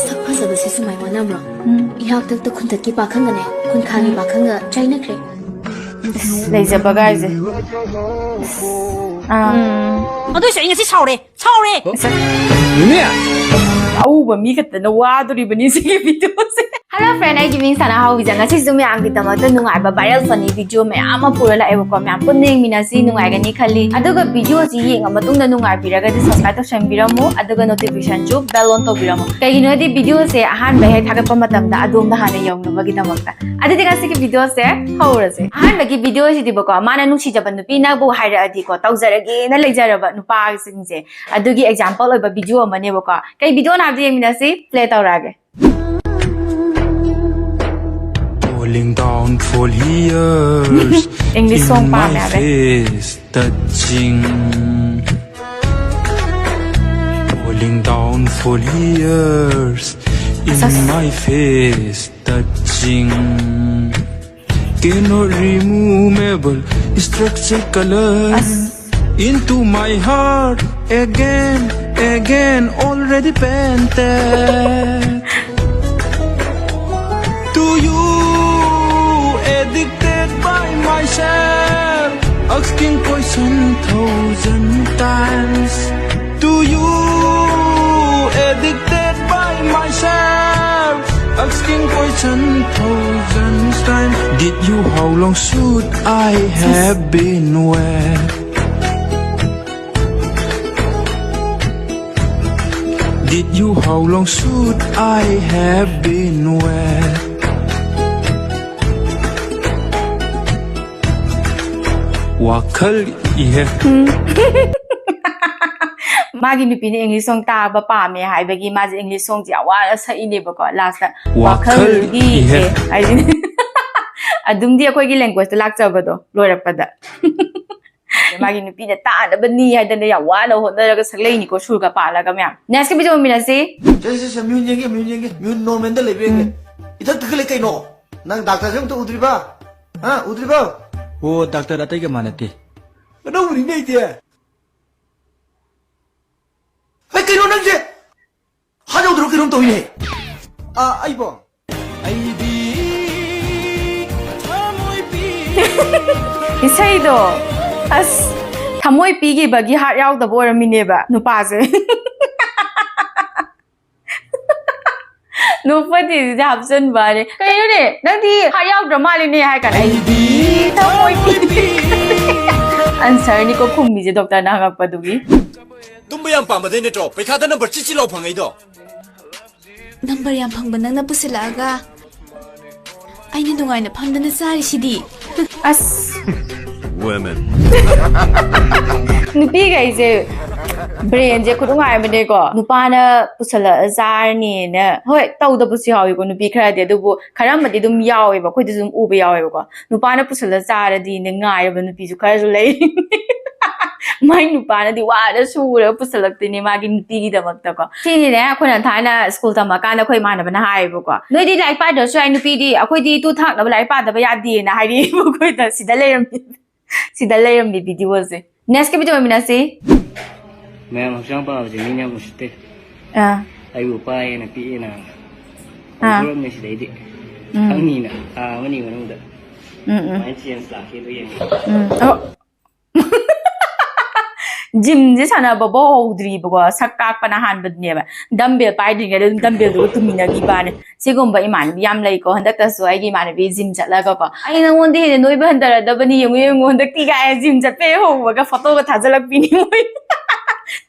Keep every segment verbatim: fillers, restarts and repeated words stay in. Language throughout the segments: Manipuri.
ꯁꯛ ꯐꯖꯕꯁꯤ ꯁꯨꯃꯥꯏ ꯑꯣꯟꯅꯕ꯭ꯔꯣ? ꯎꯝ꯫ ꯏꯔꯥꯛꯇꯛꯇ ꯈꯨꯟꯊꯛꯀꯤ ꯄꯥꯈꯪꯒꯅꯦ, ꯈꯨꯟꯈꯥꯒꯤ ꯎꯝ꯫ ꯄꯥꯈꯪꯒ ꯆꯥꯏꯅꯈ꯭ꯔꯦ꯫ ꯂꯩꯖꯕꯒꯥꯏꯁꯦ꯫ ꯑꯥ꯫ ꯎꯝ꯫ ꯑꯗꯨꯏꯁꯨ ꯑꯩ ꯉꯁꯤ ꯁꯥꯎꯔꯦ, ꯁꯥꯎꯔꯦ꯫ ꯑꯁ꯫ ꯅꯦꯅꯦ! ꯑꯎꯕ ꯃꯤ ꯈꯛꯇꯅ ꯋꯥꯗꯣꯔꯤꯕꯅꯤ ꯁꯤꯒꯤ videoꯁꯦ꯫ Hello friend, ꯑꯩꯒꯤ ꯃꯤꯡ ꯁꯅꯥꯍꯥꯎꯕꯤꯖ꯫ ꯉꯁꯤꯁꯨ ꯃꯌꯥꯝꯒꯤꯗꯃꯛꯇ ꯅꯨꯡꯉꯥꯏꯕ viral funny video ꯃꯌꯥꯝ ꯑꯃ ꯄꯨꯔ ꯂꯥꯛꯑꯦꯕꯀꯣ꯫ ꯃꯌꯥꯝ ꯄꯨꯟꯅ ꯌꯦꯡꯃꯤꯟꯅꯁꯤ, ꯅꯨꯡꯉꯥꯏꯒꯅꯤ ꯈꯜꯂꯤ꯫ ꯑꯗꯨꯒ videoꯁꯤ ꯌꯦꯡꯉ ꯃꯇꯨꯡꯗ ꯅꯨꯡꯉꯥꯏꯕꯤꯔꯒꯗꯤ subscribe ꯇꯧꯁꯟꯕꯤꯔꯝꯃꯨ, ꯑꯗꯨꯒ notificationꯁꯨ bell on ꯇꯧꯕꯤꯔꯝꯃꯨ꯫ ꯀꯩꯒꯤꯅꯣ ꯍꯥꯏꯗꯤ videoꯁꯦ ꯑꯍꯥꯟꯕ ꯍꯦꯛ ꯊꯥꯒꯠꯄ ꯃꯇꯝꯗ ꯑꯗꯣꯝꯗ ꯍꯥꯟꯅ ꯌꯧꯅꯕꯒꯤꯗꯃꯛꯇ꯫ ꯑꯗꯨꯗꯤ ꯉꯁꯤꯒꯤ videoꯁꯦ ꯍꯧꯔꯁꯦ꯫ ꯑꯍꯥꯟꯕꯒꯤ videoꯁꯤꯗꯤꯕꯀꯣ, ꯃꯥꯅ ꯅꯨꯡꯁꯤꯖꯕ ꯅꯨꯄꯤꯅꯕꯨ ꯍꯥꯏꯔꯛꯑꯗꯤꯀꯣ, ꯇꯧꯖꯔꯒꯦꯅ ꯂꯩꯖꯔꯕ ꯅꯨꯄꯥꯁꯤꯡꯁꯦ ꯑꯗꯨꯒꯤ example ꯑꯣꯏꯕ video ꯑꯃꯅꯦꯕꯀꯣ꯫ ꯀꯩ videoꯅꯣ ꯍꯥꯏꯕꯗꯣ ꯌꯦꯡꯃꯤꯟꯅꯁꯤ, play ꯇꯧꯔꯛꯑꯒꯦ꯫ Falling down for years. English song in my ꯄꯥꯝꯃꯦ ꯍꯥꯏꯕ꯫ Face touching. Falling down for years in ꯑꯁ꯫ My face touching. Cannot removable structure color ꯑꯁ꯫ Into my heart again, again, already painted. To you, addicted by myself, asking question thousand times. To you, addicted by myself, asking question thousand times. Did you, how long should I have been wet? Did you, how long should I have been wet? ꯋꯥꯈꯜ ꯏꯍꯦ꯫ ꯃꯥꯒꯤ ꯅꯨꯄꯤꯅ English song ꯇꯥꯕ ꯄꯥꯝꯃꯦ ꯍꯥꯏꯕꯒꯤ ꯃꯥꯁꯦ English songꯁꯦ ꯌꯥꯝ ꯋꯥꯅ ꯁꯛꯏꯅꯦꯕꯀꯣ꯫ Lastꯇ ꯋꯥꯈꯜ ꯋꯥꯈꯜꯒꯤ ꯏꯍꯦ꯫ ꯏꯍꯦ ꯍꯥꯏꯁꯤꯅꯦ꯫ ꯑꯗꯨꯝꯗꯤ ꯑꯩꯈꯣꯏꯒꯤ languageꯇ ꯂꯥꯛꯆꯕꯗꯣ ꯂꯣꯏꯔꯛꯄꯗ꯫ ꯃꯥꯒꯤ ꯅꯨꯄꯤꯅ ꯇꯥꯅꯕꯅꯤ ꯍꯥꯏꯗꯅ ꯌꯥꯝ ꯋꯥꯅ ꯍꯣꯠꯅꯔꯒ ꯁꯛꯂꯛꯏꯅꯤꯀꯣ, ꯁꯨꯔꯒ ꯄꯥꯜꯂꯒ ꯃꯌꯥꯝ꯫ Nextꯀꯤ video ꯌꯦꯡꯃꯤꯟꯅꯁꯤ꯫ ꯁꯦ, ꯁꯦ, ꯁꯦ, ꯃꯤꯍꯨꯟ ꯌꯦꯡꯒꯦ, ꯃꯤꯍꯨꯟ ꯌꯦꯡꯒꯦ꯫ ꯃꯤꯍꯨꯟ normalꯗ ꯂꯩꯕ꯭ꯔꯥ ꯌꯦꯡꯒꯦ꯫ ꯎꯝ꯫ ꯏꯊꯛꯇ ꯈꯔ ꯂꯩ ꯀꯩꯅꯣ? ꯅꯪ doctorꯁꯦ ꯑꯝꯇ ꯎꯗ꯭ꯔꯤꯕ? ꯍꯥ? ꯎꯗ꯭ꯔꯤꯕ? ꯑꯣ, doctor ꯑꯇꯩꯒ ꯃꯥꯟꯅꯗꯦ꯫ ꯑꯅꯧꯕꯅꯤꯅꯦ ꯑꯩꯗꯤ꯫ ꯍꯩ, ꯀꯩꯅꯣ ꯅꯪꯁꯦ? ꯍꯥꯏꯍꯧꯗ꯭ꯔꯣ? ꯀꯔꯝ ꯇꯧꯏꯅꯦ? ꯑ, ꯑꯩꯕꯣ? ꯑꯩꯗꯤ ꯊꯃꯣꯏ ꯄꯤ꯫ ꯏꯁꯩꯗꯣ, ꯑꯁ, ꯊꯃꯣꯏ ꯄꯤꯈꯤꯕꯒꯤ ꯍꯥꯔꯠ ꯌꯥꯎꯗꯕ ꯑꯣꯏꯔꯝꯃꯤꯅꯦꯕ ꯅꯨꯄꯥꯁꯦ꯫ ꯅꯣꯛꯄꯗꯤꯗꯤ ꯍꯥꯞꯆꯟꯕꯅꯦ꯫ ꯀꯩꯅꯣꯅꯦ, ꯅꯪꯗꯤ ꯍꯥꯔꯠ ꯌꯥꯎꯗ꯭ꯔ ꯃꯥꯜꯂꯤꯅꯦ ꯍꯥꯏ ꯀꯥꯟꯗ, "ꯑꯩꯗꯤ ꯊꯃꯣꯏ ꯄꯤ"꯫ ꯑꯟꯁꯔꯅꯤꯀꯣ ꯈꯨꯝꯃꯤꯁꯦ ꯗꯣꯛꯇꯔꯅ ꯍꯪꯉꯛꯄꯗꯨꯒꯤ꯫ ꯇꯨꯝꯕ ꯌꯥꯝ ꯄꯥꯝꯕꯗꯩ ꯅꯠꯇ꯭ꯔꯣ ꯄꯩꯈꯥꯗ ꯅꯝꯕꯔ ꯆꯤ ꯆꯤ ꯂꯥꯎ ꯐꯪꯉꯛꯏꯗꯣ? ꯅꯝꯕꯔ ꯌꯥꯝ ꯐꯪꯕ ꯅꯪꯅ ꯄꯨꯁꯤꯜꯂꯛꯑꯒ ꯑꯩꯅ ꯅꯨꯡꯉꯥꯏꯅ ꯐꯝꯗꯅ ꯆꯥꯔꯤꯁꯤꯗꯤ꯫ ꯑꯁ꯫ Women. ꯅꯨꯄꯤꯈꯩꯁꯦ ꯕ꯭ꯔꯦꯟꯁꯦ ꯈꯨꯅꯨꯡꯉꯥꯏ ꯑꯃꯅꯦꯀꯣ꯫ ꯅꯨꯄꯥꯅ ꯄꯨꯁꯜꯂꯛꯑ ꯆꯥꯔꯅꯤꯅ, ꯍꯣꯏ, ꯇꯧꯗꯕꯁꯨ ꯌꯥꯎꯋꯤꯀꯣ ꯅꯨꯄꯤ ꯈꯔꯗꯤ, ꯑꯗꯨꯕꯨ ꯈꯔ ꯑꯃꯗꯤ ꯑꯗꯨꯝ ꯌꯥꯎꯋꯦꯕ, ꯑꯩꯈꯣꯏꯗꯁꯨ ꯑꯗꯨꯝ ꯎꯕ ꯌꯥꯎꯋꯦꯕꯀꯣ꯫ ꯅꯨꯄꯥꯅ ꯄꯨꯁꯜꯂ ꯆꯥꯔꯗꯤꯅ ꯉꯥꯏꯔꯕ ꯅꯨꯄꯤꯁꯨ ꯈꯔꯁꯨ ꯂꯩ꯫ ꯃꯥꯏ ꯅꯨꯄꯥꯅꯗꯤ ꯋꯥꯔ ꯁꯨꯔꯒ ꯄꯨꯁꯜꯂꯛꯇꯣꯏꯅꯦ ꯃꯥꯒꯤ ꯅꯨꯄꯤꯒꯤꯗꯃꯛꯇꯀꯣ꯫ ꯁꯤꯅꯤꯅꯦ ꯑꯩꯈꯣꯏꯅ ꯊꯥꯏꯅ ꯁ꯭ꯀꯨꯜ ꯇꯝꯃꯀꯥꯟꯗ ꯑꯩꯈꯣꯏ ꯏꯃꯥꯟꯅꯕꯅ ꯍꯥꯏꯌꯦꯕꯀꯣ, "ꯅꯣꯏꯗꯤ ꯂꯥꯏꯔꯤꯛ ꯄꯥꯗ꯭ꯔꯁꯨ ꯌꯥꯏ, ꯅꯨꯄꯤꯗꯤ, ꯑꯩꯈꯣꯏꯗꯤ ꯇꯨ ꯊꯥꯛꯅꯕ ꯂꯥꯏꯔꯤꯛ ꯄꯥꯗꯕ ꯌꯥꯗꯦꯅ" ꯍꯥꯏꯔꯛꯑꯦꯕ ꯑꯩꯈꯣꯏꯗ꯫ ꯁꯤꯗ ꯂꯩꯔꯝꯃꯤ, ꯁꯤꯗ ꯂꯩꯔꯝꯃꯤ ꯚꯤꯗꯤꯑꯣꯁꯦ꯫ ꯅꯦꯛꯁꯀꯤ ꯚꯤꯗꯤꯑꯣ ꯌꯦꯡꯃꯤꯟꯅꯁꯤ꯫ ꯃꯌꯥꯝ ꯍꯛꯆꯥꯡ ꯐꯕꯁꯦ ꯃꯤꯅ ꯌꯥꯝ ꯎꯁꯤꯠꯇꯦ꯫ ꯑꯥ꯫ ꯑꯩꯕꯨ ꯄꯥꯏꯌꯦꯅ ꯄꯤꯛꯑꯦꯅ ꯑꯥ꯫ ꯍꯧꯗꯣꯔꯛꯑꯕꯅꯦ ꯁꯤꯗꯩꯗꯤ꯫ ꯎꯝ꯫ ꯈꯪꯅꯤꯅ ꯊꯥ ꯑꯃꯅꯤ ꯃꯅꯨꯡꯗ ꯎꯝ, ꯎꯝ꯫ ꯀꯃꯥꯏꯅ ꯆꯦꯟꯖ ꯂꯥꯛꯀꯦꯗꯣ ꯌꯦꯡꯉꯣ꯫ ꯎꯝ꯫ ꯑꯣ꯫ ꯖꯤꯝꯁꯦ ꯁꯥꯟꯅꯕꯐꯥꯎ ꯍꯧꯗ꯭ꯔꯤꯕꯀꯣ, ꯁꯛ ꯀꯥꯛꯄꯅ ꯍꯥꯟꯕꯗꯨꯅꯦꯕ꯫ ꯗꯝꯕꯦꯜ ꯄꯥꯏꯗ꯭ꯔꯤꯉꯩꯗ ꯑꯗꯨꯝ ꯗꯝꯕꯦꯜꯗꯨꯒ ꯇꯨꯝꯃꯤꯟꯅꯈꯤꯕꯅꯦ꯫ ꯁꯤꯒꯨꯝꯕ ꯏꯃꯥꯟꯅꯕꯤ ꯌꯥꯝ ꯂꯩꯀꯣ꯫ ꯍꯟꯗꯛꯇꯁꯨ ꯑꯩꯒꯤ ꯏꯃꯥꯟꯅꯕꯤ ꯖꯤꯝ ꯆꯠꯂꯒꯀꯣ, "ꯑꯩ ꯅꯉꯣꯟꯗ ꯍꯦꯟꯅ ꯅꯣꯏꯕ ꯍꯟꯊꯔꯗꯕꯅꯤ, ꯌꯦꯡꯉꯨ, ꯌꯦꯡꯉꯨ, ꯍꯟꯗꯛꯇꯤ" ꯀꯥꯏꯅ ꯖꯤꯝ ꯆꯠꯄ ꯍꯦꯛ ꯍꯧꯕꯒ ꯐꯣꯇꯣꯒ ꯊꯥꯖꯤꯜꯂꯛꯄꯤꯅꯤ ꯃꯣꯏ꯫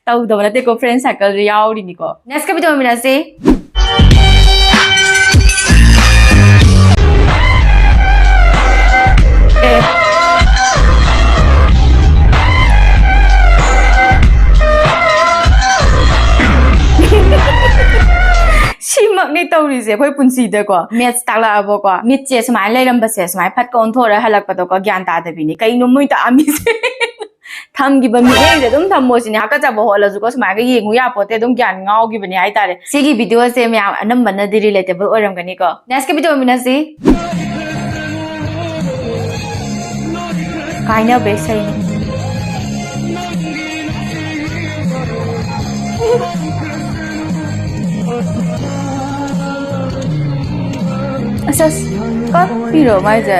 ꯇꯧꯗꯕ ꯅꯠꯇꯦꯀꯣ, ꯐ꯭ꯔꯦꯟ ꯁꯥꯔꯀꯜꯁꯨ ꯌꯥꯎꯔꯤꯅꯤꯀꯣ꯫ ꯅꯦꯛꯁꯀ ꯚꯤꯗꯤꯑꯣ ꯌꯦꯡꯃꯤꯟꯅꯁꯤ꯫ ꯑꯦ꯫ ꯁꯤꯃꯛꯅꯤ ꯇꯧꯔꯤꯁꯦ ꯑꯩꯈꯣꯏ ꯄꯨꯟꯁꯤꯗꯀꯣ꯫ ꯃꯦꯠꯁ ꯇꯥꯛꯂꯛꯑꯕꯀꯣ, ꯃꯤꯠꯁꯦ ꯁꯨꯃꯥꯏꯅ ꯂꯩꯔꯝꯕꯁꯦ ꯁꯨꯃꯥꯏꯅ ꯐꯠꯀ ꯑꯣꯟꯊꯣꯔꯒ ꯍꯜꯂꯛꯄꯗꯀꯣ, ꯒ꯭ꯌꯥꯟ ꯇꯥꯗꯕꯤꯅꯤ꯫ ꯀꯩꯅꯣ ꯃꯣꯏ ꯇꯥꯛꯑꯝꯃꯤꯁꯦ? ꯊꯝꯈꯤꯕ ꯃꯤꯠꯌꯦꯡꯁꯦ ꯑꯗꯨꯝ ꯊꯝꯃꯣ ꯁꯤꯅꯦ꯫ ꯍꯥꯀꯠꯆꯕ ꯍꯣꯠꯂꯁꯨꯀꯣ ꯁꯨꯃꯥꯏꯅꯒ ꯌꯦꯡꯉꯨ ꯌꯥꯄꯣꯠꯇꯦ, ꯑꯗꯨꯝ ꯒ꯭ꯌꯥꯟ ꯉꯥꯎꯈꯤꯕꯅꯦ ꯍꯥꯏꯇꯥꯔꯦ꯫ ꯁꯤꯒꯤ ꯚꯤꯗꯤꯑꯣꯁꯦ ꯃꯌꯥꯝ ꯑꯅꯝꯕꯅꯗꯤ relatable ꯑꯣꯏꯔꯝꯒꯅꯤꯀꯣ꯫ ꯅꯦꯛꯁꯀꯤ ꯚꯤꯗꯤꯑꯣ ꯌꯦꯡꯃꯤꯟꯅꯁꯤ꯫ ꯀꯥꯏꯅꯕ ꯏꯁꯩꯅꯤ꯫ ꯑꯁ, ꯑꯁ, ꯀꯞꯄꯤꯔꯣ ꯃꯥꯏꯁꯦ?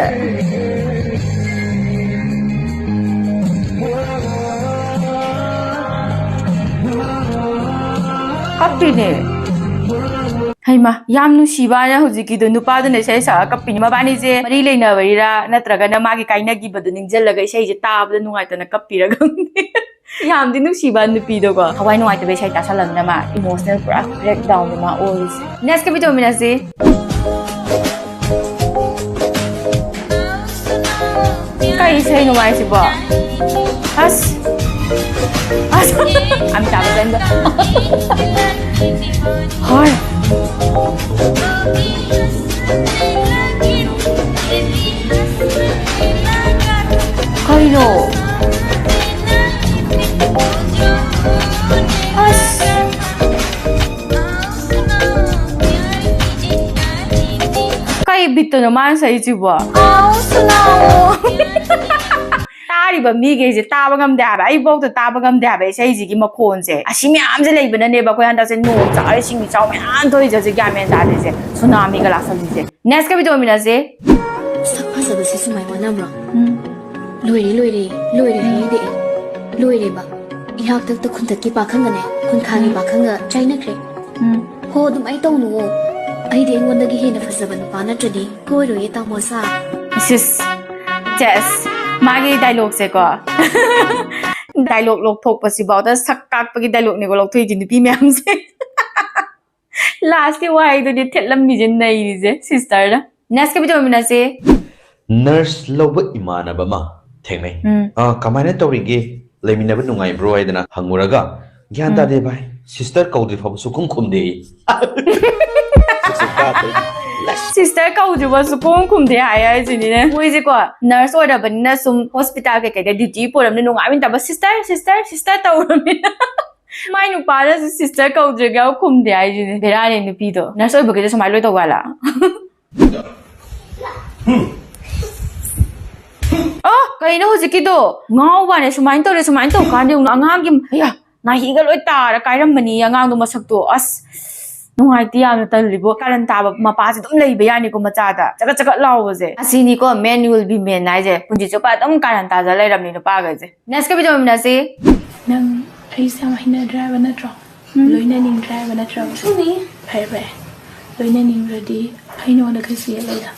ꯀꯞꯄꯤꯅꯦ꯫ ꯍꯩꯃꯥ, ꯌꯥꯝ ꯅꯨꯡꯁꯤꯕ ꯍꯥꯏꯅ ꯍꯧꯖꯤꯛꯀꯤꯗꯣ ꯅꯨꯄꯥꯗꯨꯅ ꯏꯁꯩ ꯁꯛꯑ ꯀꯞꯄꯤꯅꯤ꯫ ꯃꯕꯥꯅꯤꯁꯦ ꯃꯔꯤ ꯂꯩꯅꯕꯩꯔꯥ ꯅꯠꯇ꯭ꯔꯒꯅ ꯃꯥꯒꯤ ꯀꯥꯏꯅꯈꯤꯕꯗꯣ ꯅꯤꯡꯁꯤꯡꯂꯒ ꯏꯁꯩꯁꯦ ꯇꯥꯕꯗ ꯅꯨꯡꯉꯥꯏꯇꯅ ꯀꯞꯄꯤꯔ ꯈꯪꯗꯦ꯫ ꯌꯥꯝꯗꯤ ꯅꯨꯡꯁꯤꯕ ꯅꯨꯄꯤꯗꯣꯀꯣ, ꯊꯋꯥꯏ ꯅꯨꯡꯉꯥꯏꯇꯕ ꯏꯁꯩ ꯇꯥꯁꯜꯂꯝꯅꯤꯅ ꯃꯥ emotional ꯄꯨꯔꯥ breakdown ꯅꯦ ꯃꯥ ꯑꯣꯏꯔꯤꯁꯦ꯫ Next ꯀ video ꯃꯤꯅꯠꯁꯤ꯫ ꯀꯩ ꯏꯁꯩꯅꯣ ꯃꯥꯏꯁꯤꯕꯣ? ꯑꯁ! ꯑꯁ! ꯑꯃꯤꯇꯥꯕ ꯕꯆꯟꯗꯣ꯫ ꯍꯣꯏ꯫ ꯀꯩꯅꯣ? ꯑꯁ! ꯀꯩ ꯕꯤꯠꯇꯅꯣ ꯃꯥꯅ ꯁꯛꯏꯁꯤꯕꯣ? ꯇꯥꯔꯤꯕ ꯃꯤꯈꯩꯁꯦ ꯇꯥꯕ ꯉꯝꯗꯦ ꯍꯥꯏꯕ, ꯑꯩꯐꯧꯗ ꯇꯥꯕ ꯉꯝꯗꯦ ꯍꯥꯏꯕ ꯏꯁꯩꯁꯤꯒꯤ ꯃꯈꯣꯟꯁꯦ꯫ ꯑꯁꯤ ꯃꯌꯥꯝꯁꯦ ꯂꯩꯕꯅꯅꯦꯕ ꯑꯩꯈꯣꯏ ꯍꯟꯗꯛꯁꯦ ꯅꯣꯡ ꯆꯥꯔꯦ, ꯁꯤꯡ ꯏꯆꯥꯎ ꯃꯌꯥꯝ ꯊꯣꯛꯏꯁꯦ, ꯍꯧꯖꯤꯛ ꯒ꯭ꯌꯥꯟ ꯃꯦꯟ ꯇꯥꯗ꯭ꯔꯤꯁꯦ, ꯁꯨꯅꯥꯃꯤꯒ ꯂꯥꯛꯁꯜꯂꯤꯁꯦ꯫ Next ꯀ video ꯃꯤꯅꯠꯁꯦ꯫ ꯁꯛ ꯐꯖꯕꯁꯦ ꯁꯨꯃꯥꯏ ꯋꯥꯅꯕ꯭ꯔꯣ? ꯎꯝ꯫ ꯂꯣꯏꯔꯦ, ꯂꯣꯏꯔꯦ, ꯂꯣꯏꯔꯦ ꯍꯥꯏꯗꯤ꯫ ꯂꯣꯏꯔꯦꯕ꯫ ꯏꯔꯥꯛꯇꯛꯇ ꯈꯨꯟꯇꯛꯀꯤ ꯄꯥꯈꯪꯒꯅꯦ, ꯈꯨꯟꯈꯥꯒꯤ ꯎꯝ꯫ ꯄꯥꯈꯪꯒ ꯆꯥꯏꯅꯈ꯭ꯔꯦ꯫ ꯎꯝ꯫ ꯍꯣ, ꯑꯗꯨꯃꯥꯏꯅ ꯇꯧꯅꯨꯋꯣ꯫ ꯑꯩꯗꯤ ꯑꯩꯉꯣꯟꯗꯒꯤ ꯍꯦꯟꯅ ꯐꯖꯕ ꯅꯨꯄꯥ ꯅꯠꯇ꯭ꯔꯗꯤ ꯀꯣꯏꯔꯣꯏꯌꯦ, ꯇꯥꯃꯣ ꯁꯥ꯫ ꯁꯤꯁ꯫ ꯆꯦꯁ꯫ ꯃꯥꯒꯤ dialogue ꯁꯦꯀꯣ꯫ Dialogue ꯂꯧꯊꯣꯛꯄꯁꯤꯐꯥꯎꯗ ꯁꯛ ꯀꯥꯛꯄꯒꯤ dialogue ꯅꯦꯀꯣ ꯂꯧꯊꯣꯛꯏꯁꯦ ꯅꯨꯄꯤ ꯃꯌꯥꯝꯁꯦ꯫ Last ꯀꯤ ꯋꯥꯍꯩꯗꯨꯗꯤ ꯊꯦꯠꯂꯝꯃꯤꯁꯦ, ꯅꯩꯔꯤꯁꯦ sister ꯅ꯫ Next ꯀ video ꯃꯤꯅꯠꯁꯦ꯫ Nurse ꯂꯧꯕ ꯏꯃꯥꯟꯅꯕ ꯑꯃ ꯊꯦꯡꯅꯩ꯫ ꯎꯝ꯫ "ꯑꯥ, ꯀꯃꯥꯏꯅ ꯇꯧꯔꯤꯒꯦ? ꯂꯩꯃꯤꯟꯅꯕ ꯅꯨꯡꯉꯥꯏꯕ꯭ꯔꯣ?" ꯍꯥꯏꯗꯅ ꯍꯪꯉꯨꯔꯒ, "ꯒ꯭ꯌꯥꯟ ꯎꯝ꯫ ꯇꯥꯗꯦ ꯚꯥꯏ, sister ꯀꯧꯗ꯭ꯔꯤ ꯐꯥꯎꯕ ꯁꯨꯛꯈꯨꯝ ꯈꯨꯝꯗꯦ"꯫ Sister ꯀꯧꯗ꯭ꯔꯤꯕ ꯁꯨꯛꯈꯨꯝ ꯈꯨꯝꯗꯦ ꯍꯥꯏ ꯍꯥꯏꯁꯤꯅꯤꯅꯦ꯫ ꯃꯣꯏꯁꯦꯀꯣ, nurse ꯑꯣꯏꯔꯕꯅꯤꯅ ꯁꯨꯝ hospital ꯀꯩꯀꯩꯗ duty ꯄꯨꯔꯕꯅꯤꯅ ꯅꯨꯡꯉꯥꯏꯕ ꯅꯠꯇꯕ, "Sister, sister, sister" ꯇꯧꯔꯕꯅꯤꯅ꯫ ꯃꯥꯏ ꯅꯨꯄꯥꯅꯁꯨ sister ꯀꯧꯗ꯭ꯔꯒ ꯈꯨꯝꯗꯦ ꯍꯥꯏꯁꯤꯅꯦ꯫ ꯕꯦꯔꯥꯅꯦ ꯅꯨꯄꯤꯗꯣ꯫ Nurse ꯑꯣꯏꯕꯈꯩꯁꯦ ꯁꯨꯃꯥꯏꯅ ꯂꯣꯏ ꯇꯧꯕ ꯖꯥꯠꯂꯥ? ꯑꯣ, ꯀꯩꯅꯣ ꯍꯧꯖꯤꯛꯀꯤꯗꯣ? ꯉꯥꯎꯕꯅꯦ, ꯁꯨꯃꯥꯏꯅ ꯇꯧꯔꯦ, ꯁꯨꯃꯥꯏꯅ ꯇꯧ ꯀꯥꯟꯗ ꯌꯦꯡꯉꯨ, ꯑꯉꯥꯡꯒꯤ, ꯑꯌꯥ, ꯅꯥꯍꯤꯒ ꯂꯣꯏ ꯇꯥꯔ ꯀꯥꯏꯔꯝꯕꯅꯤ ꯑꯉꯥꯡꯗꯣ ꯃꯁꯛꯇꯣ꯫ ꯑꯁ, ꯅꯨꯡꯉꯥꯏꯇꯦ, ꯌꯥꯝꯅ ꯇꯜꯂꯤꯕꯣ꯫ ꯀꯥꯔꯟ ꯇꯥꯕ ꯃꯄꯥꯁꯦ ꯑꯗꯨꯝ ꯂꯩꯕ ꯌꯥꯅꯤꯀꯣ ꯃꯆꯥꯗ꯫ ꯆꯒꯠ ꯆꯒꯠ ꯂꯥꯎꯕꯁꯦ꯫ ꯑꯁꯤꯅꯤꯀꯣ man will be man ꯍꯥꯏꯁꯦ꯫ ꯄꯨꯟꯁꯤ ꯆꯨꯞꯄ ꯑꯗꯨꯝ ꯀꯥꯔꯟ ꯇꯥꯖ ꯂꯩꯔꯕꯅꯤ ꯅꯨꯄꯥꯈꯩꯁꯦ꯫ Next ꯀ video ꯃꯤꯅꯁꯤ꯫ ꯅꯪ ꯑꯩꯁꯦ ꯌꯥꯝ ꯍꯩꯅꯗ꯭ꯔꯦ ꯍꯥꯏꯕ ꯅꯠꯇ꯭ꯔꯣ? ꯎꯝ꯫ ꯂꯣꯏꯅꯅꯤꯡꯗ꯭ꯔꯦ ꯍꯥꯏꯕ ꯅꯠꯇ꯭ꯔꯣ? ꯆꯨꯝꯃꯤ꯫ ꯐꯔꯦ, ꯐꯔꯦ꯫ ꯂꯣꯏꯅꯅꯤꯡꯗ꯭ꯔꯗꯤ ꯑꯩ ꯅꯉꯣꯟꯗ ꯀꯩꯁꯨ ꯌꯦꯠꯂꯣꯏꯗ꯫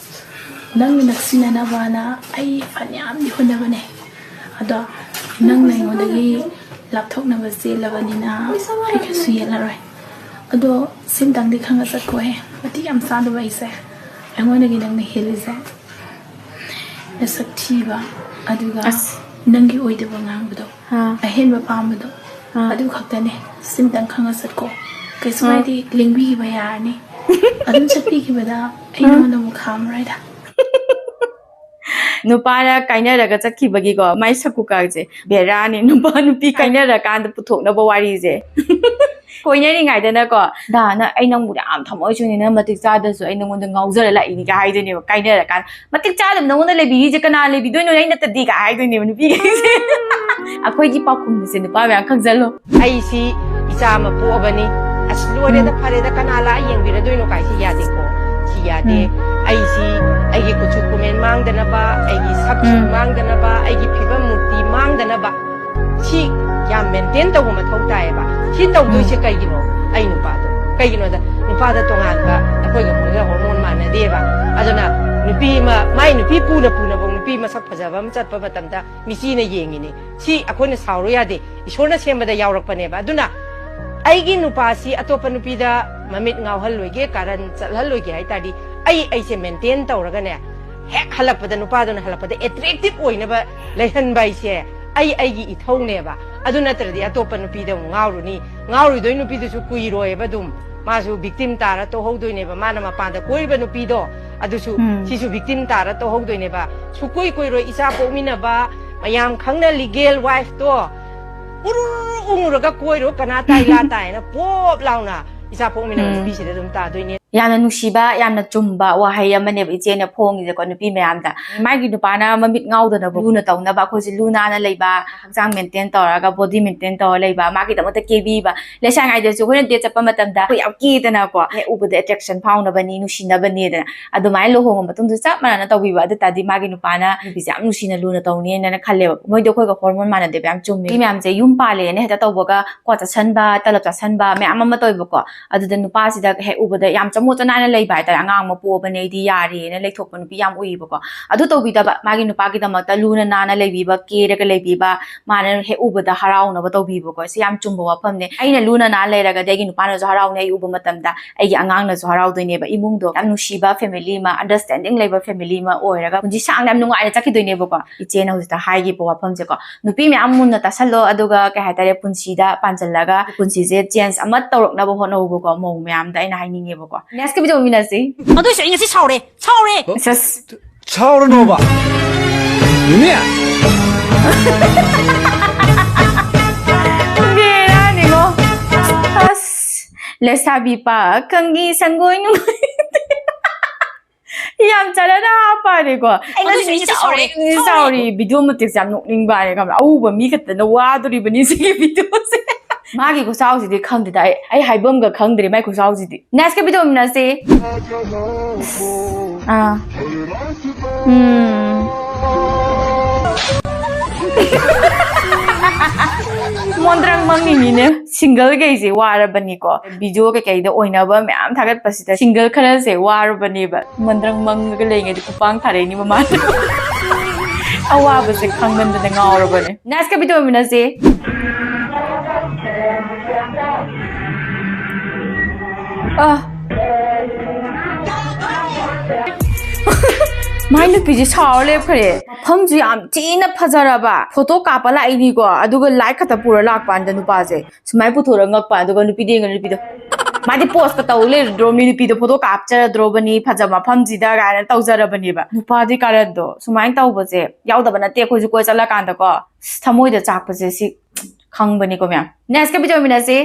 ꯅꯪ ꯅꯛꯁꯤꯟꯅꯅꯕꯅ ꯑꯩ ꯐꯅꯌꯥꯝꯗꯤ ꯍꯣꯠꯅꯕꯅꯦ꯫ ꯑꯗꯣ ꯅꯪꯅ ꯑꯩꯉꯣꯟꯗꯒꯤ ꯂꯥꯞꯊꯣꯛꯅꯕ ꯆꯦꯜꯂꯕꯅꯤꯅ ꯑꯩ ꯀꯩꯁꯨ ꯌꯦꯠꯂꯔꯣꯏ꯫ ꯑꯗꯣ ꯁꯤꯝꯇꯪꯗꯤ ꯈꯪꯉ ꯆꯠꯀꯣꯍꯦ꯫ ꯃꯇꯤꯛ ꯌꯥꯝ ꯆꯥꯗꯕ ꯑꯩꯁꯦ꯫ ꯑꯩꯉꯣꯟꯗꯒꯤ ꯅꯪꯅ ꯍꯦꯜꯂꯤꯁꯦ ꯅꯁꯛ ꯊꯤꯕ, ꯑꯗꯨꯒ ꯑꯁ꯫ ꯅꯪꯒꯤ ꯑꯣꯏꯗꯕ ꯉꯥꯡꯕꯗꯣ꯫ ꯑꯥ꯫ ꯑꯍꯦꯟꯕ ꯄꯥꯝꯕꯗꯣ꯫ ꯑꯥ꯫ ꯑꯗꯨ ꯈꯛꯇꯅꯦ꯫ ꯁꯤꯝꯇꯪ ꯈꯪꯉ ꯆꯠꯀꯣ꯫ ꯀꯩꯁꯨ ꯑꯥ꯫ ꯀꯥꯏꯗꯦ, ꯂꯦꯡꯕꯤꯈꯤꯕ ꯌꯥꯔꯅꯤ꯫ ꯑꯗꯨꯝ ꯆꯠꯄꯤꯈꯤꯕꯗ ꯑꯩ ꯑꯥ꯫ ꯅꯉꯣꯟꯗ ꯑꯃꯨꯛ ꯈꯥꯝꯃꯔꯣꯏꯗ꯫ ꯅꯨꯄꯥꯅ ꯀꯥꯏꯅꯔꯒ ꯆꯠꯈꯤꯕꯒꯤꯀꯣ, ꯃꯥꯏ ꯁꯛꯀꯨꯀꯥꯁꯦ ꯕꯦꯔꯥꯅꯤ꯫ ꯅꯨꯄꯥ ꯅꯨꯄꯤ ꯀꯥꯏꯅꯔꯀꯥꯟꯗ ꯄꯨꯊꯣꯛꯅꯕ ꯋꯥꯔꯤꯁꯦ꯫ ꯀꯣꯏꯅꯔꯤꯉꯩꯗꯅꯀꯣ, "ꯗꯥ, ꯅꯪ, ꯑꯩ ꯅꯪꯕꯨ ꯌꯥꯝ ꯊꯃꯣꯏ ꯁꯦꯡꯅ, ꯅꯪ ꯃꯇꯤꯛ ꯆꯥꯗ꯭ꯔꯁꯨ ꯑꯩ ꯅꯪꯉꯣꯟꯗ ꯉꯥꯎꯖꯔ ꯂꯥꯛꯏꯅꯤꯒ" ꯍꯥꯏꯗꯣꯏꯅꯦꯕ꯫ ꯀꯥꯏꯅꯔꯀꯥꯟꯗ, "ꯃꯇꯤꯛ ꯆꯥꯗꯕ ꯅꯪꯉꯣꯟꯗ ꯂꯩꯕꯤꯔꯤꯁꯦ ꯀꯅꯥ ꯂꯩꯕꯤꯗꯣꯏꯅꯣ, ꯑꯩ ꯅꯠꯇꯗꯤꯒ" ꯍꯥꯏꯗꯣꯏꯅꯦꯕ ꯅꯨꯄꯤꯈꯩꯁꯦ꯫ ꯑꯩꯈꯣꯏꯒꯤ ꯄꯥꯎꯈꯨꯝꯁꯦ ꯅꯨꯄꯥ ꯃꯌꯥꯝ ꯈꯪꯖꯜꯂꯣ꯫ ꯑꯩꯁꯤ ꯏꯆꯥ ꯑꯃ ꯄꯣꯛꯑꯕꯅꯤ, ꯑꯁ, ꯂꯣꯏꯔꯦꯗ, ꯎꯝ꯫ ꯐꯔꯦꯗ, ꯀꯅꯥ ꯂꯥꯛꯑ ꯌꯦꯡꯕꯤꯔꯗꯣꯏꯅꯣ ꯀꯥꯏꯁꯤ ꯌꯥꯗꯦꯀꯣ꯫ ꯁꯤ ꯌꯥꯗꯦ꯫ ꯎꯝ꯫ ꯑꯩꯁꯤ ꯑꯩꯒꯤ ꯀꯨꯆꯨ ꯀꯨꯃꯦꯟ ꯃꯥꯡꯗꯅꯕ, ꯑꯩꯒꯤ ꯁꯛꯁꯨ ꯎꯝ꯫ ꯃꯥꯡꯗꯅꯕ, ꯑꯩꯒꯤ ꯐꯤꯕꯝ ꯃꯨꯔꯇꯤ ꯃꯥꯡꯗꯅꯕ, ꯁꯤ ꯌꯥꯝ maintain ꯇꯧꯕ ꯃꯊꯧ ꯇꯥꯏꯌꯦꯕ꯫ ꯁꯤ ꯇꯧꯗꯣꯏꯁꯦ ꯎꯝ꯫ ꯀꯩꯒꯤꯅꯣ? ꯑꯩ ꯅꯨꯄꯥꯗꯣ꯫ ꯀꯩꯒꯤꯅꯣꯗ, ꯅꯨꯄꯥꯗ ꯇꯣꯉꯥꯟꯕ, ꯑꯩꯈꯣꯏꯒ ꯃꯣꯏꯒ hormone ꯃꯥꯟꯅꯗꯦꯕ꯫ ꯑꯗꯨꯅ ꯅꯨꯄꯤ ꯑꯃ, ꯃꯥꯏ ꯅꯨꯄꯤ ꯄꯨꯅ ꯄꯨꯅꯐꯧ ꯅꯨꯄꯤ ꯃꯁꯛ ꯐꯖꯕ ꯑꯃ ꯆꯠꯄ ꯃꯇꯝꯗ ꯃꯤꯆꯤꯅ ꯌꯦꯡꯉꯤꯅꯤ꯫ ꯁꯤ ꯑꯩꯈꯣꯏꯅ ꯁꯥꯎꯔꯨ ꯌꯥꯗꯦ꯫ ꯏꯁꯣꯔꯅ ꯁꯦꯝꯕꯗ ꯌꯥꯎꯔꯛꯄꯅꯦꯕ꯫ ꯑꯗꯨꯅ ꯑꯩꯒꯤ ꯅꯨꯄꯥꯁꯤ ꯑꯇꯣꯞꯄ ꯅꯨꯄꯤꯗ ꯃꯃꯤꯠ ꯉꯥꯎꯍꯜꯂꯣꯏꯒꯦ, ꯀꯥꯔꯟ ꯆꯠꯍꯜꯂꯣꯏꯒꯦ ꯍꯥꯏ ꯇꯥꯔꯗꯤ, ꯑꯩ ꯑꯩꯁꯦ maintain ꯇꯧꯔꯒꯅꯦ, ꯍꯦꯛ ꯍꯜꯂꯛꯄꯗ, ꯅꯨꯄꯥꯗꯨꯅ ꯍꯜꯂꯛꯄꯗ attractive ꯑꯣꯏꯅꯕ ꯂꯩꯍꯟꯕ ꯍꯥꯏꯁꯦ ꯑꯩ ꯑꯩꯒꯤ ꯏꯊꯧꯅꯦꯕ꯫ ꯑꯗꯨ ꯅꯠꯇ꯭ꯔꯗꯤ ꯑꯇꯣꯞꯄ ꯅꯨꯄꯤꯗ ꯑꯃꯨꯛ ꯉꯥꯎꯔꯨꯅꯤ꯫ ꯉꯥꯎꯔꯨꯗꯣꯏ ꯅꯨꯄꯤꯗꯨꯁꯨ ꯀꯨꯏꯔꯣꯏꯕ ꯑꯗꯨꯝ꯫ ꯃꯥꯁꯨ victim ꯇꯥꯔ ꯇꯣꯛꯍꯧꯗꯣꯏꯅꯦꯕ꯫ ꯃꯥꯅ ꯃꯄꯥꯟꯗ ꯀꯣꯏꯔꯤꯕ ꯅꯨꯄꯤꯗꯣ, ꯑꯗꯨꯁꯨ ꯎꯝ꯫ ꯁꯤꯁꯨ victim ꯇꯥꯔ ꯇꯣꯛꯍꯧꯗꯣꯏꯅꯦꯕ꯫ ꯁꯨꯀꯨꯏ ꯀꯨꯏꯔꯣꯏ ꯏꯆꯥ ꯄꯣꯛꯃꯤꯟꯅꯕ, ꯃꯌꯥꯝ ꯈꯪꯅ legal wife ꯇꯣ ꯎꯔꯨꯔꯨ ꯎꯉꯨꯔꯒ ꯀꯣꯏꯔꯣ, ꯀꯅꯥ ꯇꯥꯏ ꯂꯥ ꯇꯥꯏꯅ ꯄꯣꯞ ꯂꯥꯎꯅ ꯏꯆꯥ ꯄꯣꯛꯃꯤꯟꯅꯕ ꯎꯝ꯫ ꯅꯨꯄꯤꯁꯤꯗ ꯑꯗꯨꯝ ꯇꯥꯗꯣꯏꯅꯦ꯫ ꯌꯥꯝꯅ ꯅꯨꯡꯁꯤꯕ, ꯌꯥꯝꯅ ꯆꯨꯝꯕ ꯋꯥꯍꯩ ꯑꯃꯅꯦꯕ ꯏꯆꯦꯅ ꯐꯣꯡꯉꯤꯁꯦꯀꯣ ꯅꯨꯄꯤ ꯃꯌꯥꯝꯗ꯫ ꯃꯥꯒꯤ ꯅꯨꯄꯥꯅ ꯃꯃꯤꯠ ꯉꯥꯎꯗꯅꯕ ꯂꯨꯅ ꯇꯧꯅꯕ ꯑꯩꯈꯣꯏꯁꯦ ꯂꯨ ꯅꯥꯟꯅ ꯂꯩꯕ, ꯍꯛꯆꯥꯡ maintain ꯇꯧꯔꯒ, body maintain ꯇꯧꯔ ꯂꯩꯕ, ꯃꯥꯒꯤꯗꯃꯛꯇ ꯀꯦꯕꯤꯕ꯫ ꯂꯩꯁꯥꯏꯉꯩꯗꯁꯨ ꯑꯩꯈꯣꯏꯅ date ꯆꯠꯄ ꯃꯇꯝꯗ ꯑꯩꯈꯣꯏ ꯌꯥꯝ ꯀꯦꯗꯅꯀꯣ, ꯍꯦꯛ ꯎꯕꯗ attraction ꯐꯥꯎꯅꯕꯅꯤ, ꯅꯨꯡꯁꯤꯅꯕꯅꯦꯗꯅ꯫ ꯑꯗꯨꯃꯥꯏꯅ ꯂꯨꯍꯣꯡꯉ ꯃꯇꯨꯡꯗ ꯆꯞ ꯃꯥꯟꯅꯅ ꯇꯧꯕꯤꯕ꯫ ꯑꯗꯨ ꯇꯥꯔꯗꯤ ꯃꯥꯒꯤ ꯅꯨꯄꯥꯅ ꯅꯨꯄꯤꯁꯦ ꯌꯥꯝ ꯅꯨꯡꯁꯤꯅ ꯂꯨꯅ ꯇꯧꯅꯤꯅ ꯈꯜꯂꯦꯕ꯫ ꯃꯣꯏꯗꯤ ꯑꯩꯈꯣꯏꯒ hormone ꯃꯥꯟꯅꯗꯦꯕ, ꯌꯥꯝ ꯆꯨꯝꯃꯦ꯫ ꯃꯤ ꯃꯌꯥꯝꯁꯦ ꯌꯨꯝ ꯄꯥꯜꯂꯦꯅ ꯍꯦꯛꯇ ꯇꯧꯕꯒ ꯀ꯭ꯋꯥ ꯆꯥꯁꯟꯕ, ꯇꯂꯞ ꯆꯥꯁꯟꯕ ꯃꯌꯥꯝ ꯑꯃ ꯇꯧꯋꯦꯕꯀꯣ꯫ ꯑꯗꯨꯗ ꯅꯨꯄꯥꯁꯤꯗ ꯍꯦꯛ ꯎꯕꯗ ꯌꯥꯝ ꯆꯃꯣꯠ ꯆꯅꯥꯏꯅ ꯂꯩꯕ ꯍꯥꯏꯇꯥꯔꯦ, "ꯑꯉꯥꯡ ꯑꯃ ꯄꯣꯛꯑꯕꯅꯦ, ꯑꯩꯗꯤ ꯌꯥꯔꯦꯅ" ꯂꯩꯊꯣꯛꯄ ꯅꯨꯄꯤ ꯌꯥꯝ ꯎꯏꯌꯦꯕꯀꯣ꯫ ꯑꯗꯨ ꯇꯧꯕꯤꯗꯕ, ꯃꯥꯒꯤ ꯅꯨꯄꯥꯒꯤꯗꯃꯛꯇ ꯂꯨꯅ ꯅꯥꯟꯅ ꯂꯩꯕꯤꯕ, ꯀꯦꯔꯒ ꯂꯩꯕꯤꯕ, ꯃꯥꯅ ꯍꯦꯛ ꯎꯕꯗ ꯍꯔꯥꯎꯅꯕ ꯇꯧꯕꯤꯕꯀꯣ꯫ ꯁꯤ ꯌꯥꯝ ꯆꯨꯝꯕ ꯋꯥꯐꯝꯅꯦ꯫ ꯑꯩꯅ ꯂꯨꯅ ꯅꯥꯟꯅ ꯂꯩꯔꯒꯗꯤ ꯑꯩꯒꯤ ꯅꯨꯄꯥꯅꯁꯨ ꯍꯔꯥꯎꯅꯤ, ꯑꯩ ꯎꯕ ꯃꯇꯝꯗ ꯑꯩꯒꯤ ꯑꯉꯥꯡꯅꯁꯨ ꯍꯔꯥꯎꯗꯣꯏꯅꯦꯕ꯫ ꯏꯃꯨꯡꯗꯣ ꯌꯥꯝ ꯅꯨꯡꯁꯤꯕ family ꯑꯃ, understanding ꯂꯩꯕ family ꯑꯃ ꯑꯣꯏꯔꯒ ꯄꯨꯟꯁꯤ ꯁꯥꯡꯅ ꯌꯥꯝ ꯅꯨꯡꯉꯥꯏꯅ ꯆꯠꯈꯤꯗꯣꯏꯅꯦꯕꯀꯣ꯫ ꯏꯆꯦꯅ ꯍꯧꯖꯤꯛꯇ ꯍꯥꯏꯈꯤꯕ ꯋꯥꯐꯝꯁꯦꯀꯣ, ꯅꯨꯄꯤ ꯃꯌꯥꯝ ꯃꯨꯟꯅ ꯇꯥꯁꯜꯂꯣ, ꯑꯗꯨꯒ ꯀꯩ ꯍꯥꯏꯇꯥꯔꯦ, ꯄꯨꯟꯁꯤꯗ ꯄꯥꯟꯁꯤꯜꯂꯒ ꯄꯨꯟꯁꯤꯁꯦ change ꯑꯃ ꯇꯧꯔꯛꯅꯕ ꯍꯣꯠꯅꯧꯕꯀꯣ, ꯃꯧ ꯃꯌꯥꯝꯗ ꯑꯩꯅ ꯍꯥꯏꯅꯤꯡꯉꯦꯕꯀꯣ꯫ Next video ꯃꯤꯟꯅꯁꯤ꯫ ꯑꯗꯨꯏꯁꯨ ꯑꯩ ꯉꯁꯤ ꯁꯥꯎꯔꯦ, ꯁꯥꯎꯔꯦ꯫ ꯁꯁ꯫ ꯁꯥꯎꯔꯅꯣꯕ꯫ ꯃꯤꯃꯤ꯫ ꯕꯦꯔꯥꯅꯤꯀꯣ꯫ ꯑꯁ, ꯂꯩꯁꯥꯕꯤ ꯄꯥꯈꯪꯒꯤ ꯁꯪꯒꯣꯏ ꯅꯨꯡꯒꯣꯏ꯫ ꯌꯥꯝ ꯆꯠꯅꯅ ꯍꯥꯞꯄꯅꯤꯀꯣ꯫ ꯑꯩ ꯉꯁꯤ ꯑꯗꯨꯁꯨ ꯑꯩ ꯁꯥꯎꯔꯦ, ꯁꯥꯎꯔꯦ, ꯁꯥꯎꯔꯦ꯫ ꯁꯥꯎꯔꯦ꯫ Video ꯃꯇꯤꯛꯁꯦ ꯌꯥꯝ ꯅꯣꯛꯅꯤꯡꯕ ꯍꯥꯏꯔꯦ, ꯈꯪꯕ꯭ꯔꯥ? ꯑꯎꯕ ꯃꯤ ꯈꯛꯇꯅ ꯋꯥꯗꯣꯔꯤꯕꯅꯤ ꯁꯤꯒꯤ videoꯁꯦ꯫ ꯃꯥꯒꯤ ꯈꯨꯁꯥꯎꯁꯤꯗꯤ ꯈꯪꯗꯦꯗ, ꯑꯩ, ꯑꯩ ꯍꯥꯏꯕꯝꯒ ꯈꯪꯗ꯭ꯔꯦ ꯃꯥꯏ ꯈꯨꯁꯥꯎꯁꯤꯗꯤ꯫ Next video ꯃꯤꯟꯅꯁꯤ꯫ ꯑꯥ꯫ ꯎꯝ꯫ ꯃꯣꯟꯗ꯭ꯔꯪ ꯃꯪꯉꯤꯅꯤꯅꯦ꯫ Single ꯈꯩꯁꯦ ꯋꯥꯔꯕꯅꯤꯀꯣ꯫ Video ꯀꯩꯀꯩꯗ ꯑꯣꯏꯅꯕ ꯃꯌꯥꯝ ꯊꯥꯒꯠꯄꯁꯤꯗ single ꯈꯔꯁꯦ ꯋꯥꯔꯕꯅꯦꯕ꯫ ꯃꯣꯟꯗ꯭ꯔꯪ ꯃꯪꯉꯒ ꯂꯩꯉꯩꯗ ꯈꯨꯄꯥꯡ ꯊꯥꯔꯛꯏꯅꯤ ꯃꯃꯥꯅ꯫ ꯑꯋꯥꯕꯁꯦ ꯈꯪꯃꯟꯗꯅ ꯉꯥꯎꯔꯕꯅꯦ꯫ Next video ꯃꯤꯟꯅꯁꯤ꯫ ꯑ꯫ ꯃꯥꯏ ꯅꯨꯄꯤꯁꯦ ꯁꯥꯎꯔ ꯂꯦꯞꯈ꯭ꯔꯦ꯫ ꯃꯐꯝꯁꯨ ꯌꯥꯝ ꯊꯤꯅ ꯐꯖꯔꯕ꯫ Photo ꯀꯥꯞꯄ ꯂꯥꯛꯏꯅꯤꯀꯣ, ꯑꯗꯨꯒ light ꯈꯛꯇ ꯄꯨꯔ ꯂꯥꯛꯄ ꯀꯥꯟꯗ ꯅꯨꯄꯥꯁꯦ ꯁꯨꯃꯥꯏꯅ ꯄꯨꯊꯣꯔꯒ ꯉꯛꯄ, ꯑꯗꯨꯒ ꯅꯨꯄꯤꯗ ꯌꯦꯡꯉ ꯅꯨꯄꯤꯗꯣ, "ꯃꯥꯗꯤ poseꯀ ꯇꯧ ꯂꯩꯔꯗ꯭ꯔꯣ, ꯃꯤ ꯅꯨꯄꯤꯗꯣ photo ꯀꯥꯞꯆꯔꯗ꯭ꯔꯣꯕꯅꯤ ꯐꯖꯕ ꯃꯐꯝꯁꯤꯗ" ꯀꯥꯏꯅ ꯇꯧꯖꯔꯕꯅꯦꯕ꯫ ꯅꯨꯄꯥꯗꯤ ꯀꯥꯔꯟꯗꯣ ꯁꯨꯃꯥꯏꯅ ꯇꯧꯕꯁꯦ ꯌꯥꯎꯗꯕ ꯅꯠꯇꯦ꯫ ꯑꯩꯈꯣꯏꯁꯨ ꯀꯣꯏ ꯆꯠꯂꯀꯥꯟꯗꯀꯣ, ꯑꯁ, ꯊꯃꯣꯏꯗ ꯆꯥꯛꯄꯁꯦ ꯁꯤ ꯈꯪꯕꯅꯤꯀꯣ ꯃꯌꯥꯝ꯫ Next video ꯃꯤꯟꯅꯁꯤ꯫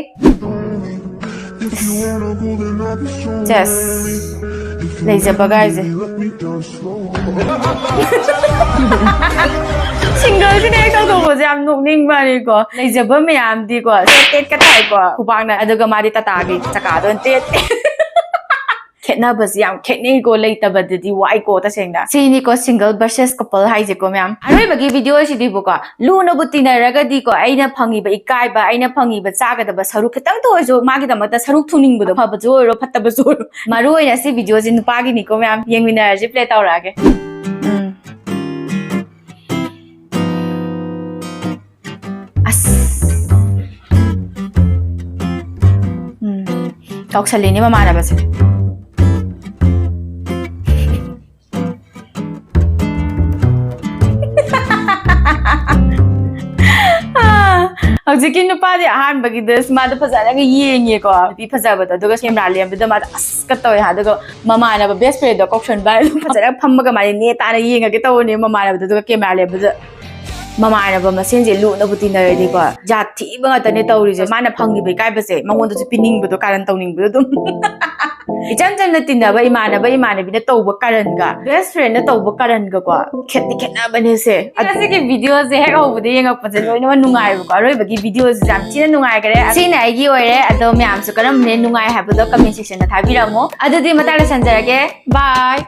ꯆꯦꯁ꯫ ꯂꯩꯖꯕ ꯒꯥꯏꯁꯦ꯫ ꯁꯤꯡꯒꯜꯁꯤꯅ ꯍꯦꯛ ꯇꯧꯊꯣꯛꯄꯁꯦ ꯌꯥꯝ ꯅꯣꯛꯅꯤꯡꯕꯅꯤꯀꯣ꯫ ꯂꯩꯖꯕ ꯃꯌꯥꯝꯗꯤꯀꯣ ꯁꯦꯠ ꯇꯦꯠꯀ ꯊꯥꯏꯀꯣ ꯈꯨꯕꯥꯛꯅ, ꯑꯗꯨꯒ ꯃꯥꯗꯤ ꯇꯥꯇꯥꯒꯤ ꯆꯀꯥꯗꯣ ꯑꯣꯏꯅ ꯇꯦꯠ ꯇꯦꯠ꯫ ꯈꯦꯠꯅꯕꯁꯤ ꯌꯥꯝ ꯈꯦꯠꯅꯩꯀꯣ, ꯂꯩꯇꯕꯗꯗꯤ ꯋꯥꯏꯀꯣ ꯇꯁꯦꯡꯅ꯫ ꯁꯤꯅꯤꯀꯣ single versus couple ꯍꯥꯏꯁꯦꯀꯣ ꯃꯌꯥꯝ꯫ ꯑꯔꯣꯏꯕꯒꯤ ꯚꯤꯗꯤꯑꯣꯁꯤꯗꯤꯕꯀꯣ ꯂꯨꯅꯕꯨ ꯇꯤꯟꯅꯔꯒꯗꯤꯀꯣ ꯑꯩꯅ ꯐꯪꯉꯤꯕ ꯏꯀꯥꯏꯕ, ꯑꯩꯅ ꯐꯪꯉꯤꯕ ꯆꯥꯒꯗꯕ ꯁꯔꯨꯛ ꯈꯤꯇꯪꯇ ꯑꯣꯏꯔꯁꯨ ꯃꯥꯒꯤꯗꯃꯛꯇ ꯁꯔꯨꯛ ꯊꯨꯡꯅꯤꯡꯕꯗꯣ, ꯐꯕꯁꯨ ꯑꯣꯏꯔꯣ ꯐꯠꯇꯕꯁꯨ ꯑꯣꯏꯔꯣ꯫ ꯃꯔꯨ ꯑꯣꯏꯅ ꯁꯤ ꯚꯤꯗꯤꯑꯣꯁꯤ ꯅꯨꯄꯥꯒꯤꯅꯤꯀꯣ ꯃꯌꯥꯝ꯫ ꯌꯦꯡꯃꯤꯟꯅꯔꯁꯤ, ꯄ꯭ꯂꯦ ꯇꯧꯔꯛꯑꯒꯦ꯫ ꯎꯝ꯫ ꯑꯁ꯫ ꯎꯝ꯫ ꯀꯥꯎꯁꯜꯂꯤꯅꯦ ꯃꯃꯥꯟꯅꯕꯁꯦ꯫ ꯍꯧꯖꯤꯛꯀꯤ ꯅꯨꯄꯥꯗꯤ ꯑꯍꯥꯟꯕꯒꯤꯗ ꯃꯥꯗꯣ ꯐꯖꯅꯒ ꯌꯦꯡꯉꯦꯀꯣ, ꯅꯨꯄꯤ ꯐꯖꯕꯗꯣ, ꯑꯗꯨꯒ ꯀꯦꯃꯦꯔꯥ ꯂꯦꯝꯕꯗ ꯃꯥꯗꯣ ꯑꯁ ꯀ ꯇꯧꯋꯦ ꯍꯥꯏ, ꯑꯗꯨꯒ ꯃꯃꯥꯟꯅꯕ best friend ꯗꯣ ꯀꯧꯁꯟꯕ ꯍꯥꯏ, ꯐꯖꯅ ꯐꯝꯃꯒ ꯃꯥꯗꯤ ꯅꯦ ꯇꯥꯅ ꯌꯦꯡꯉꯒꯦ ꯇꯧꯕꯅꯦ ꯃꯃꯥꯟꯅꯕꯗꯣ, ꯑꯗꯨꯒ ꯀꯦꯃꯦꯔꯥ ꯂꯦꯝꯕꯗ ꯃꯃꯥꯟꯅꯕ ꯃꯁꯦꯟꯁꯦ ꯂꯨꯅꯕꯨ ꯇꯤꯟꯅꯔꯗꯤꯀꯣ ꯖꯥꯠ ꯊꯤꯕ ꯉꯥꯛꯇꯅꯦ ꯇꯧꯔꯤꯁꯦ꯫ ꯃꯥꯅ ꯐꯪꯉꯤꯕ ꯏꯀꯥꯏꯕꯁꯦ ꯃꯉꯣꯟꯗꯁꯨ ꯄꯤꯅꯤꯡꯕꯗꯣ, ꯀꯥꯔꯟ ꯇꯧꯅꯤꯡꯕꯗꯣ ꯑꯗꯨꯝ꯫ ꯏꯆꯝ ꯆꯝꯅ ꯇꯤꯟꯅꯕ ꯏꯃꯥꯟꯅꯕ ꯏꯃꯥꯟꯅꯕꯤꯅ ꯇꯧꯕ ꯀꯥꯔꯟꯒ best friend ꯅ ꯇꯧꯕ ꯀꯥꯔꯟꯒꯀꯣ ꯈꯦꯠꯇꯤ ꯈꯦꯠꯅꯕꯅꯦꯁꯦ꯫ ꯉꯁꯤꯒꯤ ꯚꯤꯗꯤꯑꯣꯁꯦ ꯍꯦꯛ ꯍꯧꯕꯗ ꯌꯦꯡꯉꯛꯄꯁꯦ ꯂꯣꯏꯅꯃꯛ ꯅꯨꯡꯉꯥꯏꯕꯀꯣ꯫ ꯑꯔꯣꯏꯕꯒꯤ ꯚꯤꯗꯤꯑꯣꯁꯦ ꯌꯥꯝ ꯊꯤꯅ ꯅꯨꯡꯉꯥꯏꯈꯔꯦ꯫ ꯁꯤꯅ ꯑꯩꯒꯤ ꯑꯣꯏꯔꯦ꯫ ꯑꯗꯣ ꯃꯌꯥꯝꯁꯨ ꯀꯔꯝꯕꯅ ꯅꯨꯡꯉꯥꯏ ꯍꯥꯏꯕꯗꯣ comment section ꯗ ꯊꯥꯕꯤꯔꯝꯃꯣ꯫ ꯑꯗꯨꯗꯤ ꯃꯇꯥꯡꯗ ꯁꯟꯖꯔꯒꯦ꯫ Bye꯫